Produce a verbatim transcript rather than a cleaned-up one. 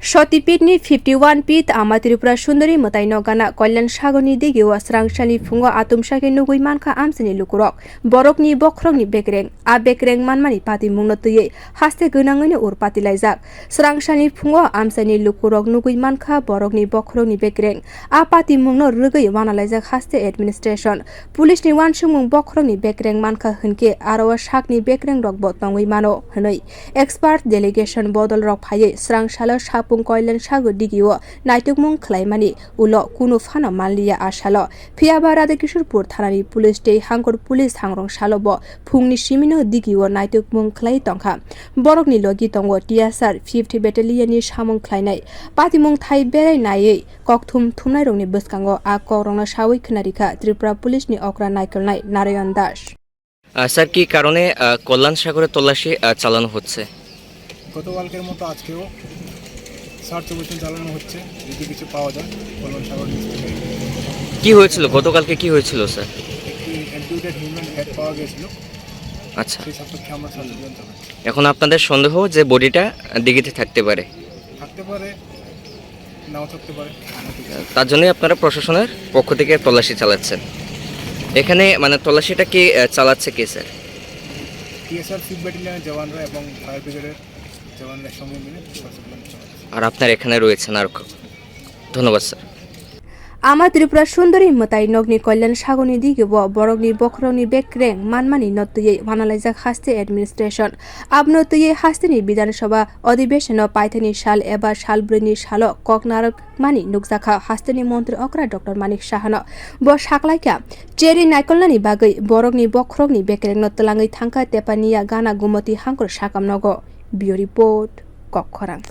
Sotipit ni fifty one pit Ama Tripura Sundari mwtai no gana Kalyan Sagar ni digi o srangsalni phungo atumsa khe nugwi mankha amchaini lukurok. Borok ni bokhorok ni bekreng, a bekreng manmani patimung no twiwi haste gwnangwi no ur patilaijak. Srangsalni phungo amchaini lukurok nugwi mankha borok ni bokhorok ni bekreng. A patimung no rwgwi wanalaijak haste administration. Police ni uansukmung bokhorok ni bekreng mankha hwnkhe aro o sak ni bekreng rok bo tongwi mano hwnwi. Expert delegation bodol rok phaiwi srangsalo Sapung Kalyan Sagar digi o naitukmung khwlaimani ulo kunu phano manliya a salo. Phiyaba Radhakishorpur thanani police tei Hangkhor police hangrong salo bo phungni simino digi o naitukmung khwlai tongkha. Borokni logi tongo T S R fifth Battalion ni samung khwlainai. Patimung thai berai naiwi kokthum thumnairokni bwskango a kokrokno sawi khwnarikha Tripura police ni okra naikolnai Narayan Das. আহ, স্যার, কি কারণে, আহ, কল্যাণ সাগরে তল্লাশি, আহ, চালানো হচ্ছে? গতকালকের মতো আজকেও search operation চালানো হচ্ছে, যদি কিছু পাওয়া যায় কল্যাণ সাগর নিচ থেকে। কি হয়েছিল গতকালকে, কি হয়েছিল, স্যার? একটি এমপিউটেড হিউম্যান হেড পাওয়া গিয়েছিল। আচ্ছা। সেই সাপেক্ষে আমরা সার্চ অভিযান চালাচ্ছি। এখন আপনাদের সন্দেহ যে বডিটা দিঘিতে থাকতে পারে? থাকতে পারে, নাও থাকতে পারে। তার জন্যই আপনারা প্রশাসনের পক্ষ থেকে তল্লাশি চালাচ্ছেন। এখানে, মানে, তল্লাশিটা কি, আহ, চালাচ্ছে কে, স্যার? টিএসআর ফিফথ ব্যাটালিয়নের জওয়ানরা এবং ফায়ার ব্রিগেডের জওয়ানরা একসঙ্গে মিলে সার্চ অভিযান চালাচ্ছে। আর আপনারা এখানে রয়েছেন আর ক-, ধন্যবাদ, sir. Ama Tripura Sundari mwtai nokni Kalyan Sagarni digibo borokni bokhorokni bekreng manmani no twiwi wanalaijak haste administration. Abono twiwi hasteni Bidhan Sabha adhibeshonno paithakni sal eba sal brwini salo kok narwk mani nukjakha hasteni montri okra Doctor Manik Sahano. Bo saklaikha, cherwi naikolnani bagwi borokni bokhorokni bekrengno twlangwi thangkha Tepania Gana Gumoti Hangkhor sakam nogo. Bureau Report, Kokkhorang.